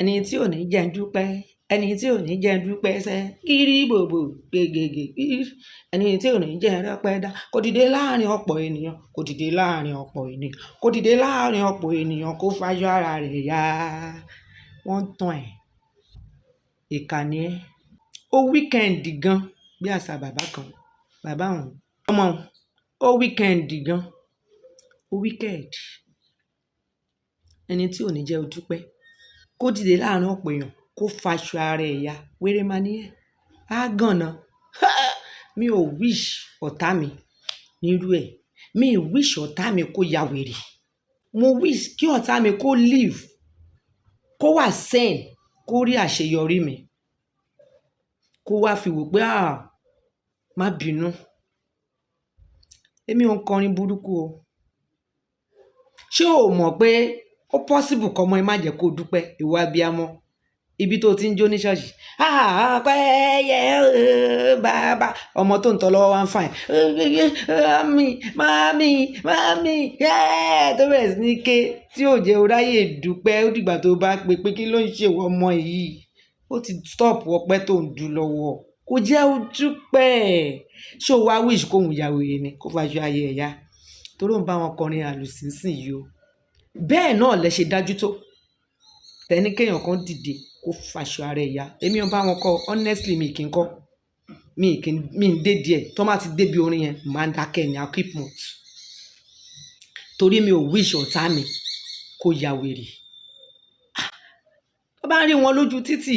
Ẹni tí ò ní jẹ́ ń dúpẹ́, ẹni tí ò ní jẹ́ ń dúpẹ́ sẹ́, kiri bòbò gègègè. Ẹni tí ò ní jẹ́ ń rọ́pẹ́ dá, kó dìde láàrin ọ̀pọ̀ ènìyàn, kó dìde láàrin ọ̀pọ̀ ènìyàn, kó dìde láàrin ọ̀pọ̀ ènìyàn, kó fàyọ ara rẹ̀ yá. Wọ́n ń tàn ẹ́. Ìkà ni ẹ́. Ó weekend gan, bí àṣà bàbá kan, bàbá òun, ọmọ òun, ó weekend gan, ó wicked. Ẹni tí ò ní jẹ́ ó dúpẹ́, kó dìde láàrin ọ̀pọ̀ èèyàn, kó faṣọ ara ẹ̀ ya. Wèrè máa ní ẹ́. Á gànà. Mi ò wish ọ̀tá mi nírú ẹ̀. Mi ò wish ọ̀tá mi kó ya wèrè. Mo wish kí ọ̀tá mi kó live, kó wà sane, kó rí àṣeyọrí mi. Kó wá fi wò pé, "Ah, má bínú." Èmi ò ń kọrin burúkú o. Ṣé o mọ̀ pé ó possible kí ọmọ ẹ má jẹ́ kó dúpẹ́, ìwọ abiyamọ? Ibi tó ti ń jó ní ṣọ́ọ̀ṣì. "Ah, ọpẹ́ yẹ o bàbá." Ọmọ tó ń tọ́ lọ́wọ́ wá ń fà ẹ́. "Mummy, mummy, mummy, yeah." Tó bẹ̀rẹ̀ sí ní ké tí ò jẹ́ o ráyè dúpẹ́. Ó dìgbà tó bá pé kí ló ń ṣe ìwọ ọmọ yìí. Ó ti stop ọpẹ́ tó ń dù lọ́wọ́. Kò jẹ́ ó dúpẹ́. Ṣé o wá wish kó òun ya wèrè ni, kó faṣọ ayé ẹ̀ ya? Torí ó ń bá wọn kọrin àlùsínsìn yìí o. Bẹ́ẹ̀ náà lẹ ṣe dájú tó. Tẹ́ní kéèyàn kan dìde kó faṣọ ara ẹ̀ ya. Èmi ò bá wọn kọ, honestly mi kì í kọ. Mi kì í, mi ń dé díẹ̀. Tó bá ti dé bí orin yẹn, màá dákẹ́ ni, I'll keep mute. Torí mi ò wish ọ̀tá mi kó ya wèrè. Ah! Tó bá ń rí wọn lójú títì,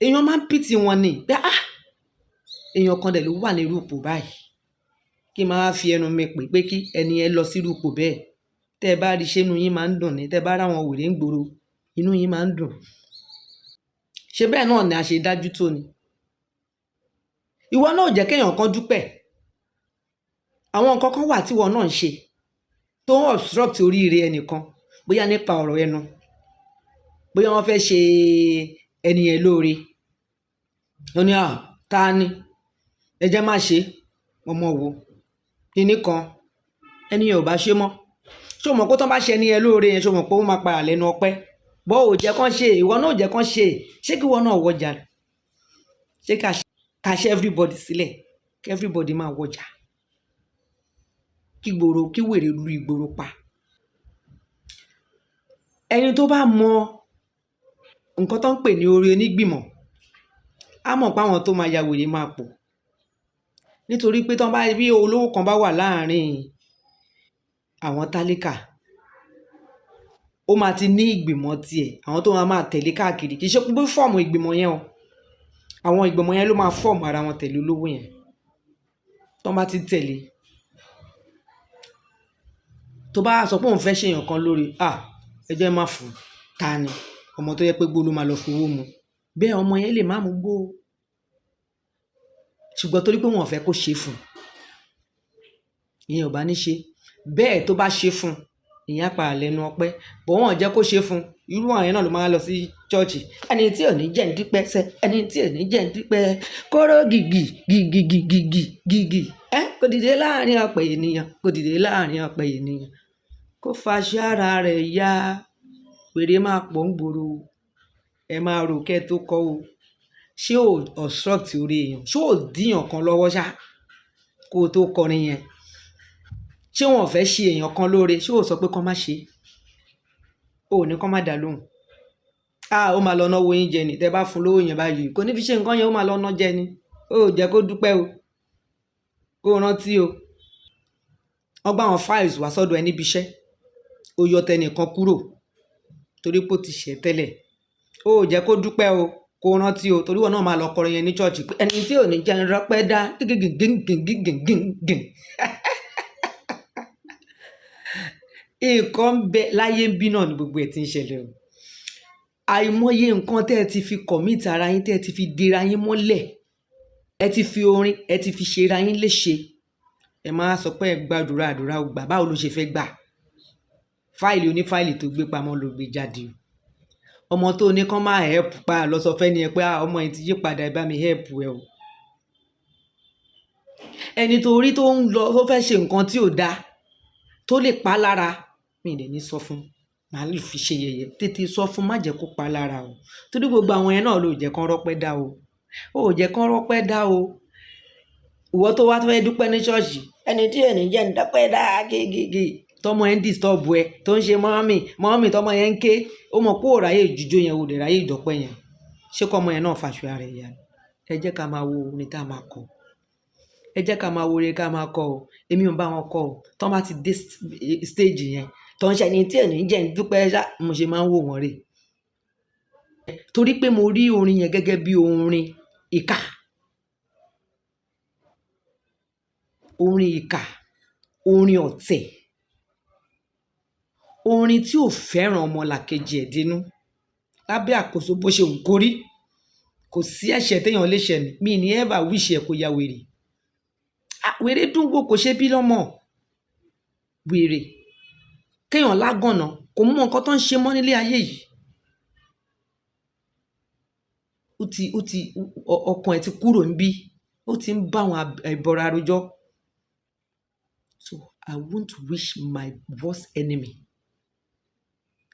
èèyàn máa ń pity wọn ni. Pé ah! Èèyàn kan dẹ̀ ló wà ní irú ipò báyìí. Kí n máa fi ẹnu mi pè kí ẹni yẹn lọ sí irú ipò bẹ́ẹ̀. Tẹ́ ẹ bá rí ṣé inú yín máa ń dùn ni. Tẹ́ ẹ bá rí àwọn wèrè ń gbòòrò, inú yín máa ń dùn. Ṣé bẹ́ẹ̀ náà ni a ṣe dájú tó ni? Ìwọ náà ò jẹ́ kéèyàn kan dúpẹ́. Àwọn nǹkan kan wà tí ìwọ náà ń ṣe tó ń obstruct oríire ẹnìkan, bóyá nípa ọ̀rọ̀ ẹnu, bóyá wọ́n fẹ́ ṣe ẹni yẹn lóore. Ó ní, "À, ta ni? Ẹ jẹ́ má ṣe, ọmọ wo? Kíní kan." Ẹni yẹn ò bá ṣe mọ́. Ṣé o mọ̀ pé tí wọ́n bá ṣe ẹni yẹn lóore yẹn, ṣé o mọ̀ pé ó máa padà lẹ́nu ọpẹ́? Bọ́ ò jẹ́ kán ṣe, ìwọ náà ò jẹ́ kán ṣe. Ṣé kí ìwọ náà wọjà? Ṣé ká ṣe everybody sílẹ̀? Kí everybody máa wọjà? Kí gbòòrò, kí wèrè lu ìgboro pa. Ẹni tó bá mọ nǹkan tó ń pè ní oore onígbìmọ̀, á mọ̀ pé àwọn tó máa ya wèrè máa pọ̀. Nítorí pé tí wọ́n bá bí olówó kan bá wà láàárín àwọn tálíkà, ó máa ti ní ìgbìmọ̀ tiẹ̀, àwọn tó máa máa tẹ̀lé káàkiri. Kì í ṣe pé form ìgbìmọ̀ yẹn o. Àwọn ìgbìmọ̀ yẹn ló máa form ara wọn tẹ̀lé olówó yẹn. Tí wọ́n bá ti tẹ̀lé, tó bá sọ pé òun fẹ́ ṣe èèyàn kan lóore, "À, ẹ jẹ́ má fún un." Ta ni? Ọmọ tó jẹ́ pé gbó ló máa lọ fowó mu. Bẹ́ẹ̀ ọmọ yẹn lè má mú gbó o. Ṣùgbọ́n torí pé wọ́n ò fẹ́ kó ṣe fún un, ìyẹn ò bá ní ṣe. Bẹ́ẹ̀ tó bá ṣe fún un, ìyẹn á padà lẹ́nu ọpẹ́. But wọ́n ò jẹ́ kó ṣe fún un. Irú àwọn yẹn náà ló máa lọ sí church. "Ẹni tí ò ní jẹ́ ń dúpẹ́ sẹ́, ẹni tí ò ní jẹ́ ń dúpẹ́, kóró gìgì, gìgì, gìgì, gìgì. Ẹ́ kó dìde láàrin ọ̀pọ̀ ènìyàn, kó dìde láàrin ọ̀pọ̀ ènìyàn, kó faṣọ ara rẹ̀ ya." Wèrè máa pọ̀ ń gbòòrò o. Ẹ máa rò kẹ́ tó kọ́ o. Ṣé ò obstruct orí èèyàn? Ṣé ò dí èèyàn kan lọ́wọ́ ṣá kó tó kọrin yẹn? Ṣé wọn ò fẹ́ ṣe èèyàn kan lóore? Ṣé ò sọ pé kán má ṣe? O ò ní kán má dá lóhùn. Ah, ó máa lọ náwó yín jẹ ni. Tẹ bá fún lówó yẹn báyìí, kò ní fi ṣe nǹkan yẹn, ó máa lọ ná jẹ ni. Ó jẹ́ kó dúpẹ́ o. Kó rántí o. Wọ́n gbá àwọn files wá sọ́dọ̀ ẹ níbi iṣẹ́. Ó yọ tẹnìkan kúrò torí pé ó ti ṣẹ̀ tẹ́lẹ̀. Ó jẹ́ kó dúpẹ́ o. Kó rántí o, torí ìwọ náà máa lọ kọrin yẹn ní church pé ẹni tí ò ní jẹ́ ń rọ́pẹ́ dá gígígígígígígígígín. Nǹkan ń bẹ láyé ń bí náà ni gbogbo ẹ̀ tí ń ṣẹlẹ̀ o. Àìmọye nǹkan tí ẹ ti fi commit ara yín, tí ẹ ti fi dira yín mọ́lẹ̀, ẹ ti fi orin, ẹ ti fi ṣe ra yín léṣe. Ẹ máa sọ pé ẹ gbàdúrà, àdúrà ò gbà. Báwo ló ṣe fẹ́ gbà? Fáìlì onífáìlì tó gbé pamọ́ ló gbé jáde o. Ọmọ tó ní kán máa help pa lọ sọ fẹ́ni ẹ pé, "Ah, ọmọ yìí ti yí padà, ẹ bá mi help ẹ o." Ẹni tó rí tó ń lọ, tó fẹ́ ṣe nǹkan tí ò da, tó lè pa lára, mi ò dẹ̀ ní sọ fún. Màá lè fi ṣe yẹ̀yẹ́. Tètè sọ fún, má jẹ́ kó pa lára o. Torí gbogbo àwọn yẹn náà ló jẹ́ kán rọ́pẹ́ dá o. Ó jẹ́ kán rọ́pẹ́ dá o. Ìwọ tó wá fẹ́ dúpẹ́ ní ṣọ́ọ̀ṣì, ẹni tí ò ní jẹ́ ń dúpẹ́ dá gégége. Tọmọ ẹ ń disturb ẹ, tó ń ṣe mummy, mummy, tọmọ yẹn ń ké. Ó mọ̀ pé ó ráyè jíjó yẹn, ò lè ráyè ìdọ́pẹ́ yẹn. Ṣé kọ́mọ yẹn náà fàṣọ ara ẹ̀ ya ni? Ẹ jẹ́ ká máa wo orin tá a máa kọ. Ẹ jẹ́ ká máa wo orin ká máa kọ o. Èmi ò ń bá wọn kọ o. Tọ́ bá ti dé stage yẹn, tó ń ṣe ẹni tí ò ní jẹ́ ń dúpẹ́ ṣá, mo ṣe máa ń wò wọ́n rè. Torí pé mo rí orin yẹn gẹ́gẹ́ bí orin ìkà. Orin ìkà, orin ọ̀tẹ̀, orin tí ò fẹ́ràn ọmọlàkejì ẹ̀ dínú. Lábẹ́ àkóso bó ṣe wù kó rí, kò sí ẹ̀ṣẹ̀ téèyàn lè ṣẹ̀ mí. Mi ní ever wish ẹ kó ya wèrè. Ah, wèrè dùn wò, kò ṣe bí lọ́mọ. Wèrè. Kéèyàn lágànná, kò mọ nǹkan tó ń ṣe mọ́ nílé ayé yìí. Ó ti, ọkàn ẹ̀ ti kúrò níbí. Ó ti ń bá àwọn ẹbọra rojọ́. So I won't wish my worst enemy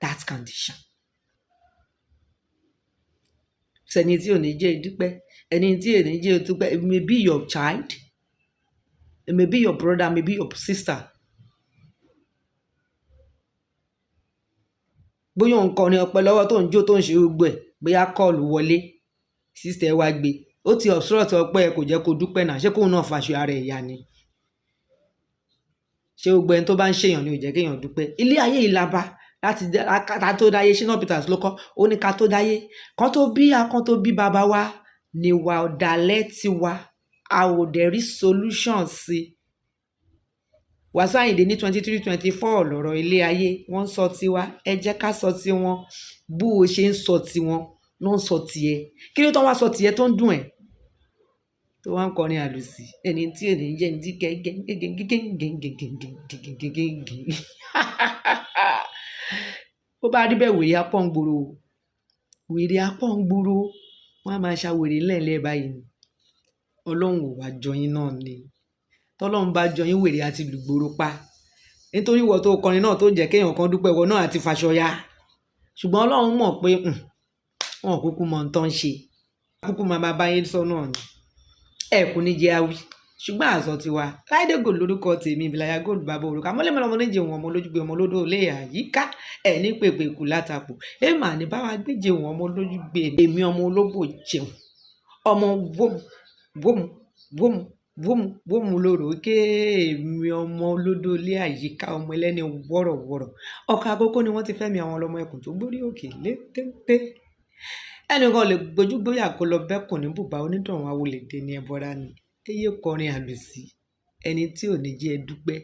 that condition. Sẹ́ni tí ò ní jẹ́ ìdúpẹ́, ẹni tí ò ní jẹ́ ìdúpẹ́, it may be your child, it may be your brother, it may be your sister. Bóyá òun kọrin ọpẹ́ lọ́wọ́ tó ń jó tó ń ṣe gbogbo ẹ̀, bóyá call wọlé, sister ẹ wá gbé. Ó ti obstruct ọpẹ́ ẹ, kò jẹ́ kó dúpẹ́ náà. Ṣé kóun náà fàṣọ ara ẹ̀ ya ni? Ṣé gbogbo ẹni tó bá ń ṣèyàn ni ò jẹ́ kéèyàn dúpẹ́? Ilé ayé yìí la bá láti ká tó dáyé. Shina Peters ló kọ́. Ó ní ká tó dáyé, kán tó bí a, kán tó bí bàbá wa, níwà ọ̀dàlẹ̀ ti wà. A ò dẹ̀ rí solution sí. Wasiu Ayinde ní 23, 24 lọ̀rọ̀ ilé ayé. Wọ́n ń sọ tiwa, ẹ jẹ́ ká sọ tiwọn. Bó o ṣe ń sọ tiwọn, ló ń sọ tiẹ̀. Kí ló tán wá sọ tiẹ̀ tó ń dùn ẹ́? Tó wá ń kọrin àlùsí. Ẹni tí ò ní jẹ́ ń dí gẹ́gẹ́ gẹ́gẹ́ gẹ́gẹ́ gẹ́gẹ́ gẹ́gẹ́ gẹ́gẹ́. Bó bá rí bẹ́ẹ̀, wèrè á pọ̀ ń gboro o. Wèrè á pọ̀ ń gboro. Wọ́n á máa ṣa wèrè ńlẹ̀ńlẹ̀ báyìí ni. Ọlọ́run ò wá jọ yín náà ni. Tọ́lọ́run bá jọ yín, wèrè á ti lùgbòrò pa. Nítorí ìwọ tó kọrin náà tó jẹ́ kéèyàn kan dúpẹ́, ìwọ náà á ti faṣọ ya. Ṣùgbọ́n Ọlọ́run mọ̀ pé, wọn kúkú mọ ohun tó ń ṣe. Kúkú máa bá yín sọ náà ni. Ẹ kú ní jẹ́ awí. Ṣùgbọ́n àsọ tiwa. Láídé Gold lórúkọ tèmi, Ìbíláyà Gold bàbá òrùka. Mọ́lẹ́mọ́lẹ́ ọmọ oníjẹ òun ọmọ olójúgbé ọmọ olódò lé àyíká. Ẹ ní pèpè kù látàpọ̀. Ẹ mà ní bá wa gbéjẹ òun ọmọ olójúgbé. Èmi ọmọ olóbò jẹun. Ọmọ wómù, wómù, wómù, wómù, wómù lóró ké. Èmi ọmọ olódò lé àyíká, ọmọ ẹlẹ́ni wọ̀rọ̀wọ̀rọ̀. Ọkọ̀ àkókò ni wọ́n ti fẹ́ mi àwọn ọlọ́mọ ẹkùn tó gbórí òkè lé téńté. Ẹnìkan lè gbójú gbóyà kó lọ bẹ́kùn ní bùbá onítọ̀hún awolèdè ní ẹbọra ni. Ẹ yé kọrin àlùsí. Ẹni tí ò ní jẹ́ ẹ dúpẹ́,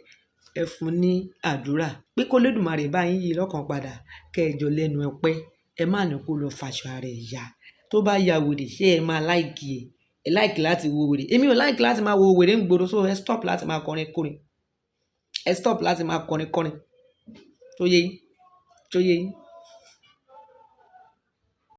ẹ fún ní àdúrà pé kó Olódùmarè bá yín yí lọ́kàn padà, kẹ́ ẹ jọ lẹ́nu ọpẹ́. Ẹ má ní kó lọ fàṣọ ara ẹ̀ ya. Tó bá ya wèrè, ṣé ẹ máa like ẹ? Ẹ like láti wo wèrè. Èmi ò like láti máa wo wèrè ń gboro, so ẹ stop láti máa kọrin kọrin. Ẹ stop láti máa kọrin kọrin. Tó yé yín? Tó yé yín?